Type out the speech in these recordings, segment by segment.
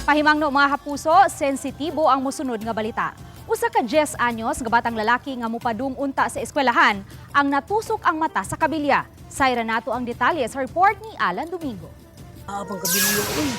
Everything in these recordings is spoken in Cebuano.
Pahimangno, mga kapuso, sensitibo ang musunod nga balita. Usa ka 10 anyos nga batang lalaki nga mupadung unta sa eskwelahan ang natusok ang mata sa kabilya. Sayra nato ang detalye sa report ni Alan Domingo. Ah, pang kabilyo. Uy.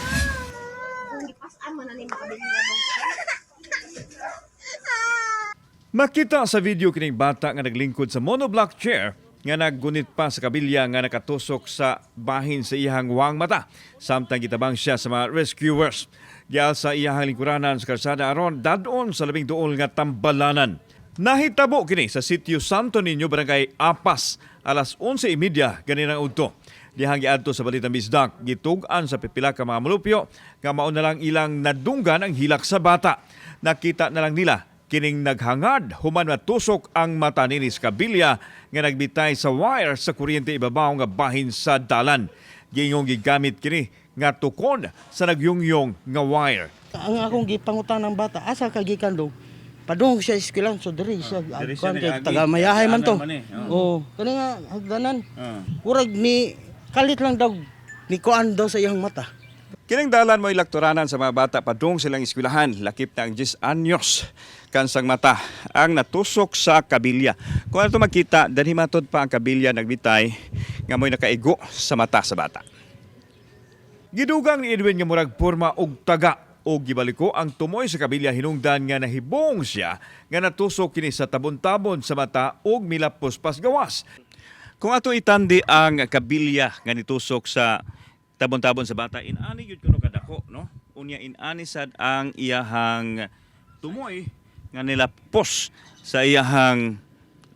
Makita sa video kining bata nga naglingkod sa monoblock chair nga naggunit pa sa kabilya nga nakatusok sa bahin sa iyahang wang mata samtang gitabang siya sa mga rescuers. Gial sa iyahang lingkuranan sa karsada aron dadon sa labing duol nga tambalanan. Nahitabo kini sa Sitio Santo Niño, Barangay Apas, alas 11:30 ganinang udto. Dihang giadto sa Balitang Bisdak, gitug-an sa pipila ka mga mulupyo nga mao na lang ilang nadunggan ang hilak sa bata. Nakita na lang nila kining naghangad human matusok ang mata nini sa kabilya nga nagbitay sa wire sa kuryente ibabaw nga bahin sa dalan. Giingong gigamit kini nga tukon sa nagyungyong nga wire. Ang akong gipangutan ng bata, asa ka gikan dong? Padung siya eskwelahan, so diri siya. Diri siya Kuan kay nag-agi. taga mayahay man to. Man eh, Oh, kani nga hagdanan. Murag ni kalit lang daw ni kuan daw sa iyang mata. Kining dalan mo'y lakturanan sa mga bata padung silang eskwelahan, lakip na ang 10 anyos kansang mata ang natusok sa kabilya. Kung ano makita, danhi matod pa ang kabilya nagbitay nga mo'y nakaigo sa mata sa bata. Gidugang ni Edwin nga murag porma og taga og gibaliko ang tumoy sa kabilya hinungdan nga nahibong siya nga natusok kini sa tabon-tabon sa mata og milapos pas gawas. Kung ato itandi ang kabilya nga nitusok sa tabon-tabon sa bata, inani gyud kuno kadako, no? Unya inani sad ang iyahang tumoy nga nilapos sa iyahang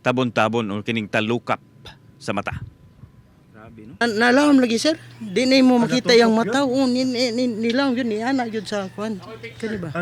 tabon-tabon o kining talukap sa mata. Grabe, no? Nalahom lagi, sir. Di na mo makita yung mata. Oh, ni nilahom yun ni ana yun sa kuan. Kani ba?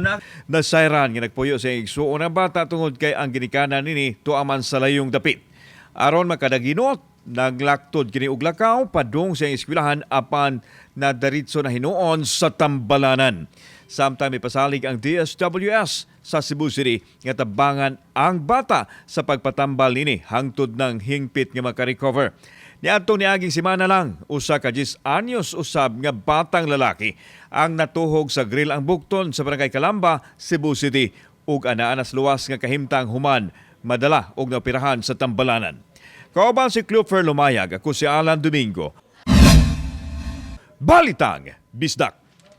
Nasayran nga nagpuyo sa igsuon ang bata tungod kay ang ginikanan nini tuaman sa layong dapit. Aron makadaginot, naglaktod kini og lakaw padung sa iyang eskwelahan apan nadaritso na hinuon sa tambalanan. Samtang mipasalig ang DSWS sa Cebu City nga tabangan ang bata sa pagpatambal nini hangtod ng hingpit nga makarecover. Niadto niaging semana lang, usa ka 10 anyos usab nga batang lalaki ang natuhog sa grill ang bukton sa Barangay Kalamba, Cebu City ug anaa luwas nga kahimtang human madala og naoperahan sa tambalanan. Kauban si Clufer Lumayag, ako si Alan Domingo. Balitang Bisdak.